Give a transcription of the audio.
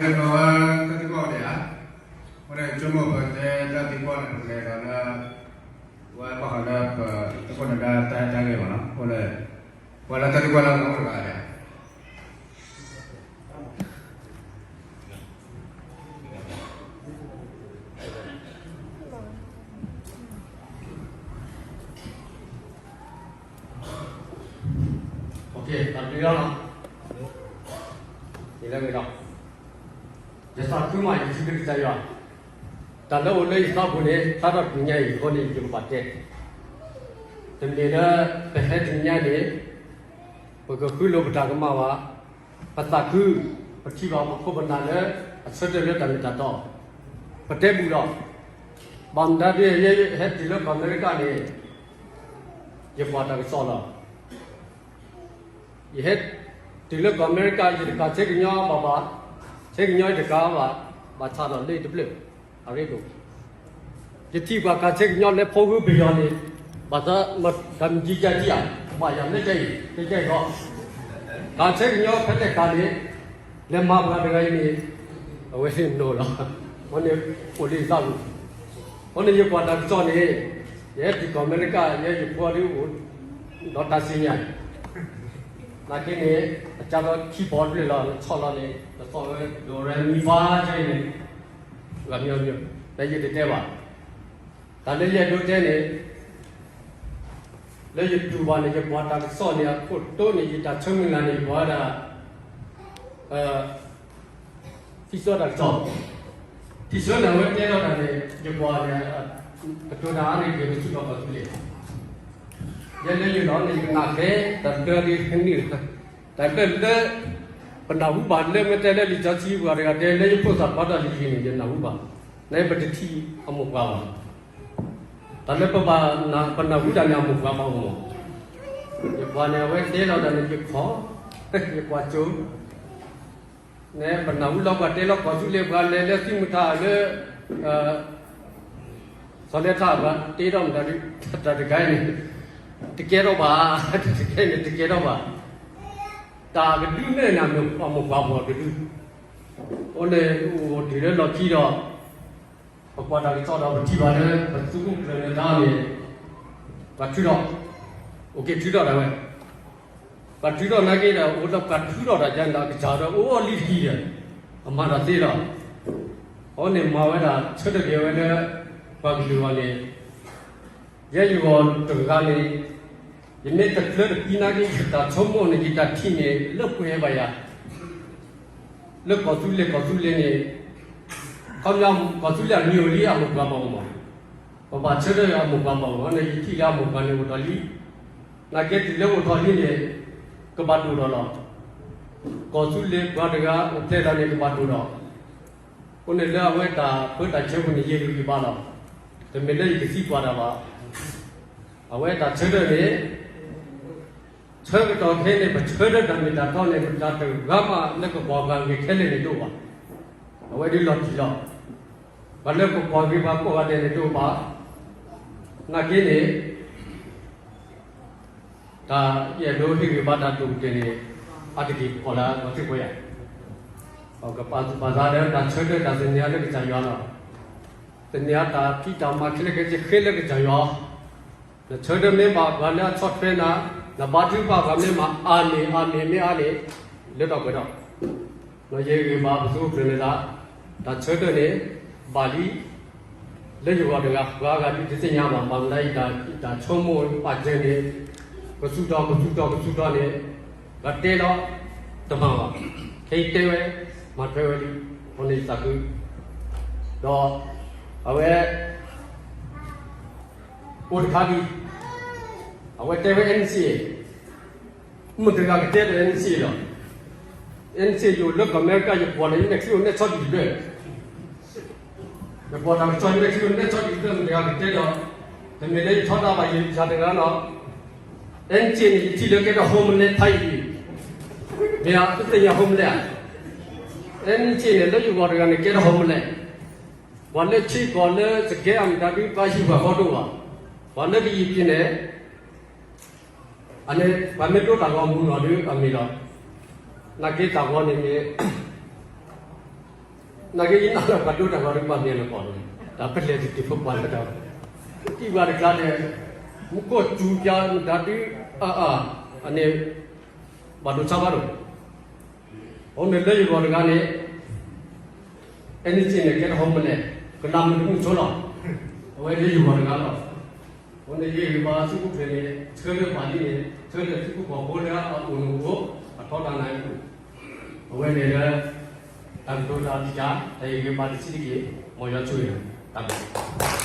ပဝဲတၢ်သံကွၢ်အိၣ်ဒံးဧါ, အဃိန့ၣ် ဆိကမိၣ်ပတဲတၢ်သံကွၢ်န့ၣ် ပကလဲၤဒီးလၢ ဝဲဘၣ်ဃးလၢပသကိးနဒါတၢ်ဟဲတၢ်ဂ့ၢ်ဘၣ်နီၤ, အဃိန့ၣ် ပှၤလၢတၢ်သံကွၢ်လၢအအိၣ်တဂၤဒံးဧါ. တၢ်ဘျုးလီၤ, ယလၢဂ့ၤဒီး ယသးခုမး ယစံးဘျုးကစၢ်ယွၤ, တၢ်လၢအိၣ်လၢယသးပူၤန့ၣ် ဖျါထီၣ်တနံၤညါအံၤအဃိန့ၣ် ယကဘၣ်တဲ, တမ့ၢ်လၢ ပဟဲတနံၤညါန့ၣ် ပကဃုလိာ်ပတၢ်ကမၣ်ဘၣ်, ပသးခု, ပထံၣ်ဘၣ်ပခိၣ်ပနၢ်လၢ အဆၢထၢၣ်လၢတၢ်မ့ၢ်တၢ်တီ, ပတဲဘူးလီၤ, ဘၣ်မတၤဒ် ယဟဲတုၤလၢကီၢ်အမဲရကၤန့ၣ် ယကွၢ်တၢ်ကစီၣ်လီၤ. ယဟဲတုၤလၢကီၢ်အမဲရကၤ ယတကးဆဲကညီဘၣ်ဘၣ်, ဆဲကညီယတကးဘၣ်, ဘၣ်ဆၣ်ဒီးလၢယတဖျၢၣ် အရ့ဒိၣ်, ယထံၣ်ပှၤကးဆဲကညီလၢဖိဂုၢ်ပယီၤန့ၣ်, ဘၣ်ဆၣ်မတၤမ့ၢ်ကံကၢ်ထံၣ်ဧါ, ဘၣ်ယၤလၢတၢ်အံၤ တၢ်အံၤဒီး ကးဆဲကညီဖဲလဲၣ်ကးန့ၣ် လဲၤမၤပှၤတဂၤအံၤန့ၣ် အဝဲသ့ၣ်နီၤလီၤ, အဃိန့ၣ် အိၣ်လၢယသးပူၤ, အဃိန့ၣ်ယကွၢ်တၢ်ကစီၣ်န့ၣ် ယဟဲတုၤကီၢ်အမဲရကၤ ယဲယဖိဒ်အိၣ်ဒီးတၢ်စံၣ်ညီၣ် နာ်က့န့ၣ် အကၢ်သိးခံပီတဖျၢၣ်လီၤ ဆီၣ်လီၤန့ၣ် တသီၣ်ဝဲ ဒိၣ်ရဲမံဖးကၢအံၤန့ၣ် ဂၤမံမံ, တၢ်ယတတဲဘၣ်, တၢ်လၢယအဲၣ်ဒိးတဲန့ၣ် လၢယတူၢ်ဘၣ်န့ၣ် ယကွၢ်တၢ်ကစီၣ်န့ၣ် အခိၣ်တိန့ၣ် ယတၢ်ဆၢမုၢ်လၢ်န့ၣ် ယကွၢ်ဝဲဒၣ် ထံၣ်ဆၢတၢ်ကစီၣ်, ထံၣ်ဆၢန့ၣ် အဝဲတဲထီၣ်တၢ်န့ၣ် ယကွၢ်န့ၣ် ကတိၤတၢ်အါန့ၢ်က့ၤ ပစူးထီၣ်ကီၢ်သူလ့ၤ, ယဲလၢယလီၤန့ၣ် ယကနၣ်ဃဲ တၢ်တၢ်ဒ်န့ၣ်, တၢ်ကလၢ ပနၢ်ဟူဘၣ်လၢမ့ၢ်တဲလၢလံာ်စီဆှံပှၤတဂၤတဲ လၢယဖိသၣ်ခွါဒီးလံာ်ယံၤန့ၣ် ယနၢ်ဟူဘၣ်, နပတထံၣ်အမိၢ်ပှၢ်ဘၣ်, တၢ်လၢပဘၣ်ပနၢ်ဟူတၢ်န့ၣ် အမိၢ်ပှၢ်ဘၣ်အိၣ်မး, ယကွၢ်န့ၣ် အဝဲတဲထီၣ်တၢ်န့ၣ် ယခီၣ်, ယကွၢ်ကၠိ န့ၣ် ပနၢ်ဟူလီၤပှၤတဲလီၤကီၢ်သူလ့ၤပှၤလဲၤလၢသံမုၢ်ထၣ်လၢ စီၤလၢထၣ်ပှၤတဲထီၣ်မတၤဒုး တၢ်တခါအံၤန့ၣ် တကဲထီၣ်ဘၣ်, တကဲန့ၣ်တကဲထီၣ်ဘၣ်, တၢ်ကဒုန့ၣ်န့ၣ် အမိၢ်ပှၢ်ဘၣ်ကဒု, အဃိန့ၣ် အိၣ်တ့ၢ်လၢလီၢ်ခံဒီး ပကွၢ်တၢ်ကစီၣ်ဒီးပထံၣ်ဘၣ်လၢ ပသုးခိၣ်ကျၢၢ်နၢၤဒါန့ၣ် ပှၤထုးထီၣ်, အိၣ်က့ၤထုးထီၣ်ဒၣ်ဝဲ ပှၤထုးထီၣ်နာ်က့ဒီး အိၣ်ဒီးပှၤထုးထီၣ်တၢ်ယါန့ၣ်ဒီး အကစၢ်ဒီးအိၣ်အီၤလံတက့ၢ်ဒီး အမၤတၢ်သ့လီၤ, အဃိန့ၣ်မၤဝဲဒၣ်ဆၢထၢၣ်က့ၤဝဲလၢ ပှၤကလုာ်အဂီၢ်န့ၣ် ယဲယဂီၢ်တဂၤန့ၣ် ယမ့ၢ်တချုးတပံနာ်က့ ယတၢ်ဆိကမိၣ်န့ၣ် ယတၢ်ထံၣ်န့ၣ် လၢပှဲၤဘၣ်ယၤ လၢကီၢ်သူလ့ၤ ကီၢ်သူလ့ၤန့ၣ် ခီပညီ ကီၢ်သူလ့ၤအမံၤအိၣ်လံ အမိၢ်ပှၢ်ဘၣ်အိၣ်မး, ပဘၣ်ဆၢထၢၣ်အမိၢ်ပှၢ်ဘၣ်အိၣ်မးန့ၣ် ယထံၣ်လၢအမိၢ်ပှၢ်န့ၣ်အိၣ်ထီၣ်လံ, နာ်က့တုၤလၢအိၣ်ထီၣ်လံန့ၣ် ကဘၣ်ဒိၣ်ထီၣ်လီၤ, ကီၢ်သူလ့ၤပှၤတဂၤအိၣ်ဖျဲၣ်လီၤန့ၣ် ကဘၣ်ဒိၣ်ထီၣ်, အဃိန့ၣ်လၢအဝဲတၢ်ပၢတၢ်ဆၢပူၤန့ၣ် ယဂံၢ်ယဘါလီၤ, တမ့ၢ်လၢယကသံကွၢ်တၢ်ဘၣ်, အဝဲတၢ်ဆၢထၢၣ်န့ၣ် ဆၢကတီၢ်ခဲအံၤန့ၣ် ပဆၢထၢၣ်တၢ်မ့ၢ်တၢ်တီန့ၣ် ပတၢ်တဂၤမးလၢကကွၢ်ဂ့ၤခဲလၢာ်န့ၣ်တအိၣ်ဘၣ်, အဝဲဒ်လီၤတံၢ်လီၤ, ပှၤလၢကကွၢ်ဂ့ၤပှၤကိးဂၤဒဲးန့ၣ်တအိၣ်ဘၣ်, နာ်က့န့ၣ် တၢ်ယအဲၣ်ဒိးဟ့ၣ်ဂံၢ်ဘါတၢ်တိာ်ပတံၢ်န့ၣ် အါတက့ၢ်ပှၤလၢအဂီၢ်သ့ၣ်ပှဲၤယၤ, ပာ်သူၣ်ပာ်သးလၢတၢ်ဆၢထၢၣ်တၢ်သန့ၤလၢကစၢ်ယွၤလီၤ, သန့ၤတၢ်ဖံးတၢ်မၤခဲလၢာ်ခဲဆ့ဃ့လၢကစၢ်ယွၤ, နဆၢထၢၣ်မ့ၢ်ဘၣ်ပှၤလၢအဆီၣ်ထွဲနၤ, နဘါထုကဖၣ်ပှၤမ့ၢ်မၤအါန့ၢ်အါန့ၢ်မ့ၢ်အါန့ၣ်, လၢထီၣ်ပှဲၤထီၣ်, ဒီးယဂံၢ်ဘါပသုးခိၣ်ကျၢၢ်နၢၤဒါ, တၢ်ဆၢထၢၣ်န့ၣ် ဘၣ်လံ လၢယဂီၢ်တဂၤ ပှၤဂၤဒုးတသ့ၣ်ညါဘၣ် ဘၣ်မနုၤအံၤ တၢ်ဆိကမိၣ်ပာ်စၢၤန့ၣ် ကစူၢ်ထီၣ် ကစူၢ်ထီၣ် ကစူၢ်ထီၣ်န့ၣ် ပှၤတဲလီၤတမၤဘၣ်, ခဲအံၤတဲဝဲ မၤထွဲဝဲလံ, အဃိန့ၣ်ယသးခု, ဒီးအဝဲ အိၣ်တခါဒံး, အဝဲတဲဝဲ NCA မတၤတဂၤကတဲဒီး NCA လီၤ, NCA ယအိၣ်လၢကီၢ်အမဲရကၤ ယကွၢ်လီၤ ယမဲာ်ချံအိၣ်နဲၣ်ဆီဒံးတဖျၢၣ်, ယကွၢ်တၢ်ကစီၣ် ယမဲာ်ချံအိၣ်နဲၣ်ဆီဒံးတဖျၢၣ် မတၤတဂၤကတဲဒီး, တမ့ၢ်လၢယထီဒါဘၣ်ယၤတဂၤလီၤ, NCA န့ၣ် ယထံၣ်လၢကဲထီၣ် Homeland ဖးယံၤ, မ့ၢ်ဧါ သုသ့ၣ်ညါ Homeland ဧါ, NCA န့ၣ် လၢယဂီၢ်တဂၤန့ၣ် ကဲထီၣ် Homeland ပှၤလၢထံကီၢ်လၢစကဲအမတၤဒုး ပှၤဟံၣ်ပှၤဃီတအိၣ်ဘၣ်, ပှၤလၢကယံာ်ပျံၤန့ၣ် အန့ၣ် ပှၤမ့ၢ်ဒိတၢ်ဂီၤမုၢ်နီၢ်ဒုးအမ့ၢ်လီၤ, နာ်က့တၢ်ဂီၤန့ၣ်မ့ၢ် နာ်က့ယနာ်လၢပှၤဒိတၢ်ဂီၤတကပၤမ့ၢ်လၢပီၢ်လီၤ, တၢ်ဖဲလဲၣ်တတုၤဖိပှၤလၢတၢ်, တံၢ်ဘၣ်တကျါန့ၣ်, မူခိၣ်စူၤပၠးမတၤဒုးအါအါ, အန့ၣ်, ဘၣ်ဒိဆါဘၣ်ဒိၣ်, အဃိန့ၣ်လၢယဂီၢ်တဂၤန့ၣ်, အဲန့ၣ်စ့ၢ်န့ၣ် ကဲထီၣ်ဟီမလဲၣ်, ကလးမုၢ်တမုၢ်ဆိလီၤ, အဝဲလၢယဂီၢ်တဂၤလီၤ. အဃိန့ၣ်ယဂံၢ်ဘါသုးခိၣ်ကျၢၢ်န့ၣ် ဆၢလၢပှၤလံန့ၣ် ဆၢလၢသုးခိၣ်ပှၤဖိလၢအအိၣ်န့ၣ်အိၣ်, အထီဒါနၤအံၤအိၣ်, အဝဲန့ၣ်လၢ တၢ်ကတိၤတၢ်အံၤတၢ် တၢ်ယဂံၢ်ဘါတဆံးတက့ၢ်, မ်ယွၤဆိၣ်ဂ့ၤ, တၢ်ဘျုး